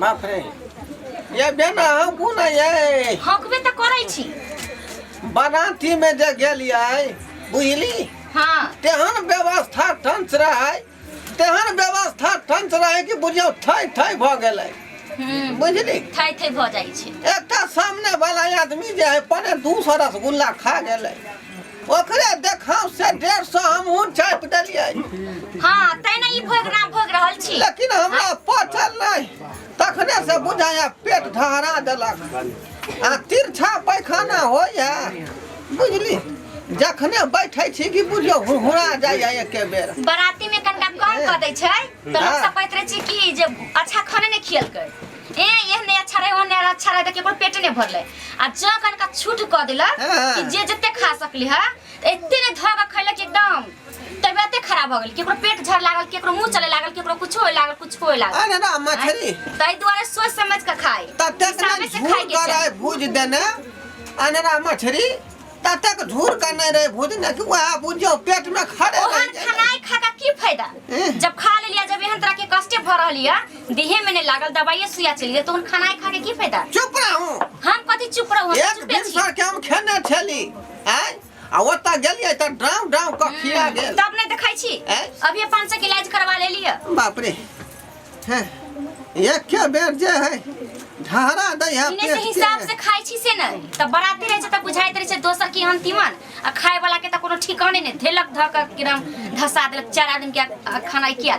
बाप रे ये बेना हम कोन ये हकबे तऽ करै छी बाराती में जे गेलियै बुझली हाँ तेहन व्यवस्था टंच रहै तेहन व्यवस्था टंच रहै कि बुझियौ थै थै भऽ गेलै बुझली थै थै भऽ जाइ छै एकटा सामने वाला आदमी जे है 175 रसगुल्ला खा गेलै ओकरे देखाव से 150 हमहूँ चापि देलियै हाँ तै ने ई भोग नाम भोग रहल छी लेकिन हमरा पचल नहि तखने से बुझाया पेट ढहरा देलक आ तिरछा पैखाना होइया बुझली जखने बैठे छी कि बुझियौ हुरहुरा जाइया एके बेर बराती में कनिका कम कऽ दै छै तऽ लोक सब कहैत रहै छै कि जे अच्छा खाने नहि खियलकै ए एहन नहि अच्छा रहै ओहन नहि अच्छा रहै तऽ केकरो पेटे नहि भरलै आ जँ कनिका छूट कऽ देलक हाँ। कि जे जते खा सकली हँ तऽ एते नहि धऽ कऽ खैलक एकदम तबियते खराब भऽ गेल केकरो पेट झड़ लागल केकरो मुँह चले लागल केकरो कुछो होय लागल कुछो होय लागल अरे ना मछली ताहि दुआरे सोच समझ कऽ खाइ ततेक हिसाबे ने से झूर खाइके करै चाही। भूज देने अनरा मछली ततेक झूर कने रहे भूजने कि वएह बुझियौ पेट में खड़े रहि ओहन गेलै। खानाइ खा के की फायदा एह। जब खा लेलिया जब एहन तरह के कष्टे भऽ रहल या देहे में नहीं लागल दवाइये सुइया चलि गेल तो ओहन खानाइ खा के की फायदा चुप रहू हम कथी चुप रहू हम एक चुपे छी भिनसर के हम खेने छली आँय आ ओतऽ गेलियै तऽ ड्राउ ड्राउ कऽ खिया गेल तब नहीं देखै छी एह। अभी 500 के इलाज करवा लेलियै बाप रे हैं एके बेर जे है ढहरा दै है इने से पेट हिसाब के से खाइ छी से नहि तऽ बराती रहै छै तऽ बुझाइत रहै छै दोसर की हम तीमन आ खाय वाला के तऽ कोनो ठिकाने नहि धेलक धऽ कऽ एकदम धसा देलक चारि आदमी के खाना किया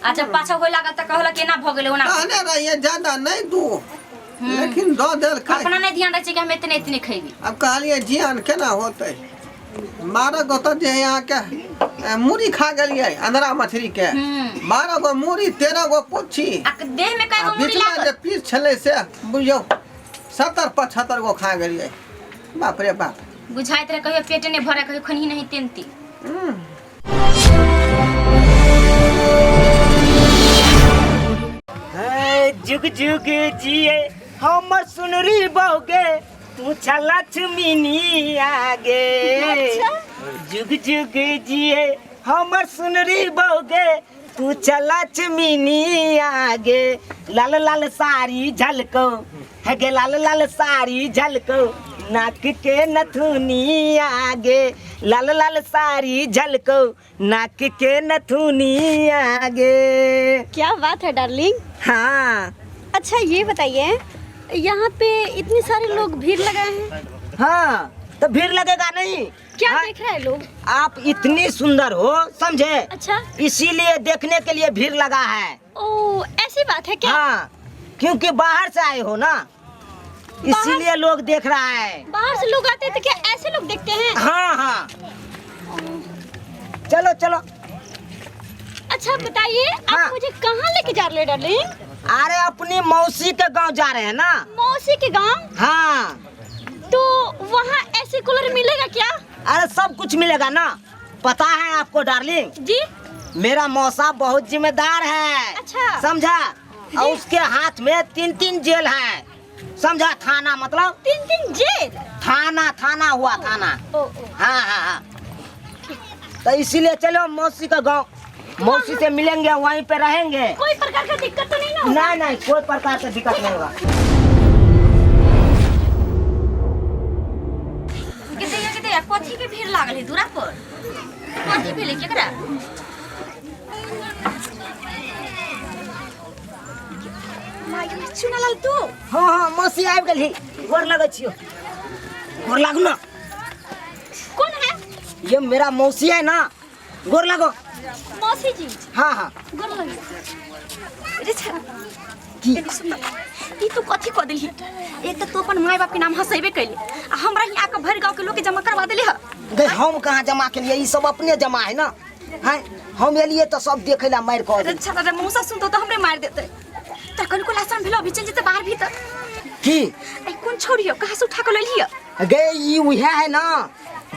आ जब पाछा होय लागल तऽ कहलक एना भऽ गेलै ओना कहने रहिए ज्यादा नहीं दू लेकिन दऽ देलकै अपना नहि ध्यान रहै छै कि हम एतने एतने खैबी अब कहलिए जियान केना होतै 12 गो तऽ जे है अहाँके मूड़ी खा गेलियै अंदरा मछली के 12 गो मूड़ी 13 गो पुच्छी आ देह में कय आ गो मूड़ी बिचमा जे लागल पीस छलै से बुझियौ 70 75 गो खा गेलियै बाप रे बाप बुझाइत रहे कहियो पेटे नहि भरे कहियो खनही नहीं तेनती हे, जुग जुग जिए हमर सुनरी बौगे तू छा लक्ष्मी आगे जुग जुग जिए हमर सुनरी बौगे तू छा लक्ष्मी आगे लाल लाल साड़ी झलको हे गे लाल लाल साड़ी झलको नाक के नथुनी आगे लाल लाल साड़ी झलको नाक के नथुनी आगे क्या बात है डार्लिंग हाँ अच्छा ये बताइए यहाँ पे इतने सारे लोग भीड़ लगाए हैं हाँ तो भीड़ लगेगा नहीं क्या हाँ, देख रहे हैं लोग आप इतनी सुंदर हो समझे अच्छा इसीलिए देखने के लिए भीड़ लगा है ओ ऐसी बात है क्या हाँ क्योंकि बाहर से आए हो ना इसीलिए लोग देख रहा है बाहर से लोग आते हैं तो क्या ऐसे लोग देखते हैं हाँ हाँ चलो चलो अच्छा बताइए आप हाँ। मुझे कहाँ लेके जा रहे हैं डार्लिंग अरे अपनी मौसी के गांव जा रहे हैं ना मौसी के गांव हाँ तो वहाँ ऐसे कूलर मिलेगा क्या अरे सब कुछ मिलेगा ना पता है आपको डार्लिंग जी मेरा मौसा बहुत जिम्मेदार है अच्छा। समझा और उसके हाथ में तीन तीन जेल है समझा थाना मतलब तीन तीन जेल थाना थाना हुआ थाना ओ, ओ। हाँ हाँ हाँ तो इसीलिए चलो मौसी का गांव मौसी से मिलेंगे वहीं पे रहेंगे कोई प्रकार का दिक्कत तो नहीं ना होगा? नहीं नहीं कोई प्रकार का दिक्कत नहीं होगा के दैया के दैया कथी के भीड़ लागल है दूरा पर कथी भेलै केकरा माय चुनालाल तू हाँ हाँ मौसी आबि गेली गोर लगै छियो गोर लागू ना कौन है ये मेरा मौसी है ना गोर लागो मौसी जी हाँ हाँ गोर लगे रे छा की कनी सुन न। ई तू कथी कऽ देलही एक तऽ तू अपन माय बाप के नाम हंसेबे कैले आ हमरा ही आके भरि गाँव के लोग के जमा करवा देले ह गई हम कहाँ जमा के लिए ई सब अपने जमा है ना हैं हम एलिए तो सब देखे ला मार कऽ अरे छा रे मौसा सुनतो तऽ हमरे मार देते तोरा कनिको लासन भेलो अभी चलि जेतै बाहर भीतर की आई कोन छोरी हो कहाँ से उठा के लैली ह गे ई उहे है ना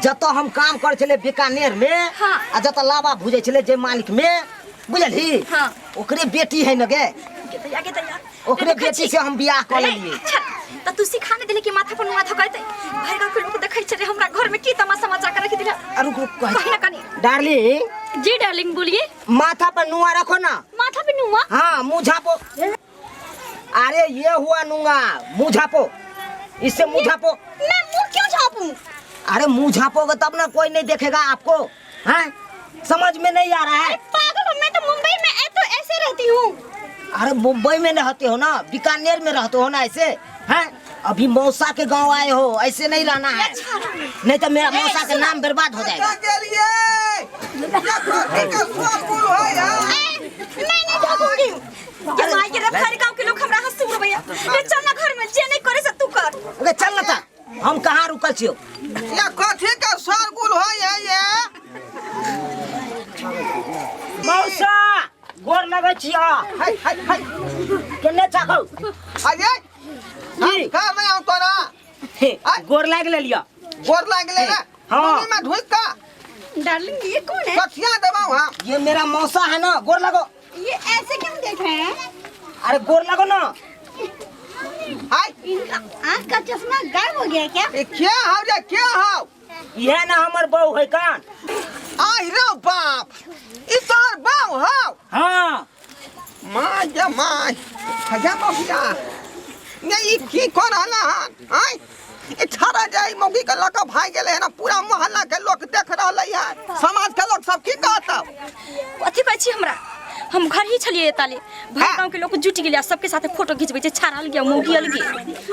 जतऽ हम काम करै छलियै बीकानेर में हाँ। आ जतऽ लावा भुजै छलै जे मालिक में बुझलही हाँ। ओकरे बेटी है न गे के दैया के दैया ओकरे बेटी से हम बियाह कऽ लेलियै त तू सिखा ने देले कि माथा पर नुआ धकैते भरि गाँव के लोग देखै छै रे हमरा घर में की तमाशा मचा के रख दिला आ रुक रुक कहै कही ना कनी डार्लिंग जी डार्लिंग बोलिए माथा पर नुआ रखो ना माथा पे नुआ हाँ मुँह झापो आ अरे ये हुआ नुंगा, मुंह झापो, इससे मुंह झापो। मैं मुंह क्यों झापूं? अरे मुंह झापोगे तब ना कोई नहीं देखेगा आपको। हाँ, समझ में नहीं आ रहा है? पागल हो, मैं तो मुंबई में तो ऐसे रहती हूँ। अरे मुंबई में रहते हो ना, बीकानेर में रहते हो ना ऐसे? हैं, अभी मौसा के गांव आए हो, ऐसे नहीं रहना है, नहीं तो मेरा मौसा का नाम बर्बाद हो जाएगा। कतऽ गेलियै? ये कथी के शोरगुल होइए? मैं नहीं झापूंगी। के माई के रे, भर गांव के लोग हमरा हंसू भैया रे। चल ना घर में, जे नहीं करे से तू कर। अरे चल ना ता, हम कहाँ रुकल छियो? ये कथी के शोरगुल होइए ये? मौसा गोर लगै छियो। हाय हाय हाय। केने चाकौ? अरे की? का नहीं हम तोरा गोर लाग लेलियो। गोर लागले रे? हाँ। मम्मी में ढुक का। डार्लिंग ये कौन है? कथिया देबौ हम? ये मेरा मौसा है ना, गोर लगो। ये ऐसे क्यों देख रहे हैं? अरे गोर लगो ना। हाय। इनका आँख का चश्मा गायब हो गया क्या? ए क्या हौ रे, क्या हौ? यह ना हमर बहू है कान। आइ रे बाप, ई तोहर बाऊ हौ? हाँ। माय गे माय, हजा मौसिया ने ई की कर रहला हन? आइ ई छाड़ा जाय मौगी के लऽ कऽ भागि गेलै हन, पूरा मोहल्ला के लोक देख रहलै हन, समाज के लोक सब की कहतौ? कथी कहै छी हमरा? हम घर ही छलिए ताले भर हाँ। गांव के लोग जुट गेलै आ सबके साथे फोटो घिचबै छै, छाड़ा अलगे मौगी अलगे।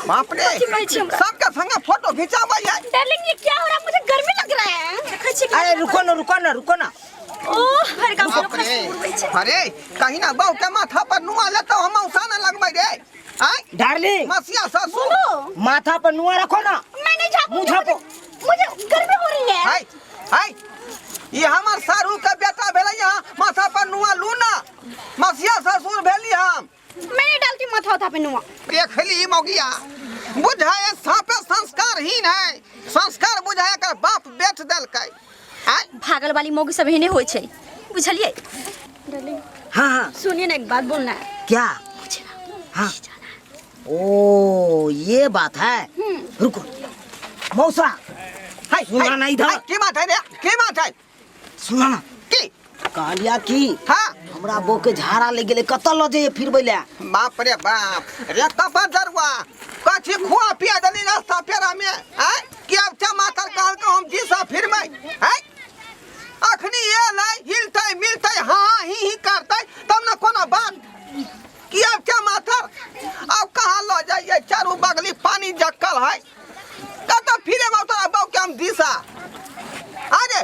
बाप रे। कथी कहै छी हमरा? सबके संगे फोटो घिचाबै है। डार्लिंग ये क्या हो रहा है? मुझे गर्मी लग रहा है। देखै छी कि अरे रुको ना, रुको ना, रुको ना। ओ भर गांव के बाप लोग रे। हंसी उड़बै छै। अरे कहीं ना बहू के माथा पर नुआ लेतौ, हम मौसा न लगबै रे। आय डार्लिंग मसिया ससुर बोलो। माथा पर नुआ रखो ना। मैं नहीं झापूंगी। मुंह झापो। मुझे गर्मी हो रही है। हाय हाय, ई हमर सारू के बेटा भेलै यहाँ माथा पर नुआ लू ना, मसिया ससुर भेली हम। मैं नहीं डालती माथा उथा पे नुआ। देखली मौगिया बुझाए सापे संस्कारहीन है, संस्कार बुझाए कर बाप बेच देलकै। आय भागल वाली मौगी सब एहने होइ छै, बुझलियै? डार्लिंग हाँ हाँ। सुनिए ना, एक बात बोलना है। क्या? मुझे ना हाँ। जाना है। ओ ये बात है, रुको मौसा। हाय सुना हाय, ना इधर। हाय, की बात है रे, की बात है? सुना ना। की? कहलिया की हाँ। हमरा बो के झाड़ा ले गेलै, कतऽ लऽ जइयै फिरबै लए? बाप रे बाप रे, कपा जरुआ कथी खुआ पिया देली रास्ता पेरा में? आय कि अब टमाटर कहल के हम दिशा फिरबै? आय अखनी एलै हिलतै मिलतै हाँ हाँ ही ही करतै तब ने कोनो बात। कि अब टमाटर अब कहाँ लऽ जाइए? चारू बगली पानी जक्कल है, कतऽ फिरेबै तोरा बहू के हम दिशा? अरे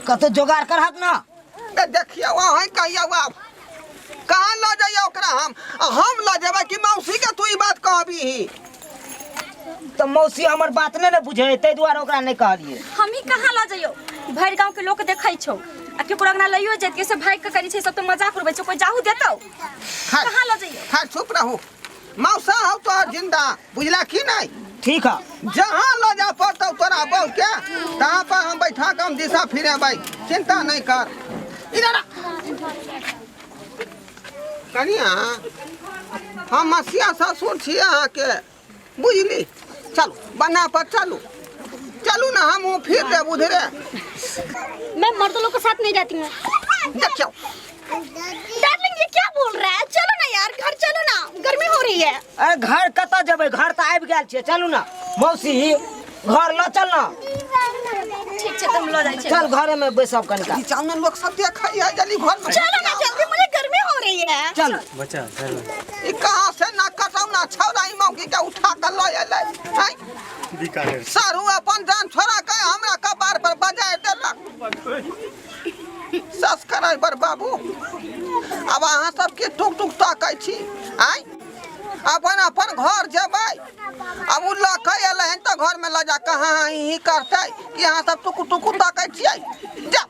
कतौ जोगाड़ करहक ना। ए देखियौ अहीं कहियौ आब कहाँ लऽ जइयौ ओकरा हम? आ हम लऽ जेबै कि मौसी के तू ई बात कहबीही? तऽ मौसी हमर बात नहि ने बुझै, ताहि दुआरे ओकरा नहि कहलियै। हम ही कहाँ लऽ जइयौ? भरि गांव के लोक देखै छौ आ केकरो अंगना लइयो जाइत से भागि के करी छै, सब तऽ मजाक उड़बै छौ, कोई जाहू देतौ? खैर, कहाँ लऽ जइयौ? खैर चुप रहू, मौसा हौ तोहर जिंदा, बुझला की नहीं? ठीक है। जहाँ लऽ जा पड़तौ तोरा बहू के तहाँ पर हम बैठा के हम दिशा फिरेबै, चिंता नहीं कर। इधर आ। कनिया हम मसिया ससुर छी अहाँके, बुझली? चलू बना पर चलू, चलू ना, हम फिर देब उधरे। मैं मर्द लोग के साथ नहीं जाती हूँ। देखियौ। डार्लिंग ये क्या बोल रहा है? चलो ना यार घर चलो ना, गर्मी हो रही है। अरे घर कतऽ जेबै, घर तऽ आबि गेल छियै, चलू ना मौसी घर लऽ चल ना। ठीक छै, तऽ हम लऽ जाइ छियै। चल घरे में बैसब कनिका। ई चाउन लोग सब देखै है, जल्दी घर में चलो ना जल्दी, मुझे गर्मी हो रही है। चल बच्चा चल। ई कहाँ से ना कटौ ना छौड़ा ई मौगी के उठा के लऽ एलै। हैं बीकानेर सारू अपन जान छोड़ा के हमरा कपार पर बजाय देलक। सब्सक्राइबर बाबू, अब अहाँ सबके टुक टुक ताकै छी? आँय अपन अपन घर जेबै। अब उ लऽ के एलै हन तऽ घरमे लऽ जा कऽ हाँ हाँ ही ही करतै कि अहाँ सब टुकु टुकु ताकै छियै? जा।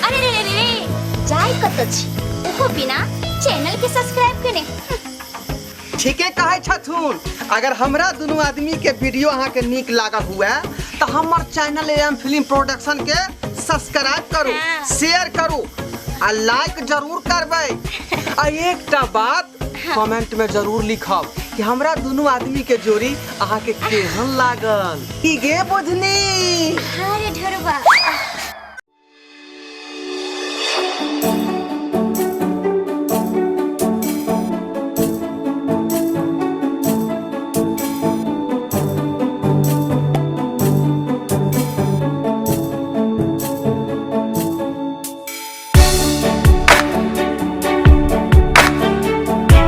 अरे रे रे रे रे, जाय कतऽ छी ओहो बिना चैनल के सब्सक्राइब केने? ठीके कहै छथुन। अगर हमरा दुनू आदमी के वीडियो अहाँके नीक लागल हुए तऽ हमर चैनल एम फिल्म प्रोडक्शन के सब्सक्राइब करू, हाँ। शेयर करू आ लाइक जरूर करबै। आ एकटा बात कमेंट में जरूर लिखब कि हमरा दुनू आदमी के जोड़ी अहाँके केहन लागल। की गे बुझनी? अरे ढोरबा।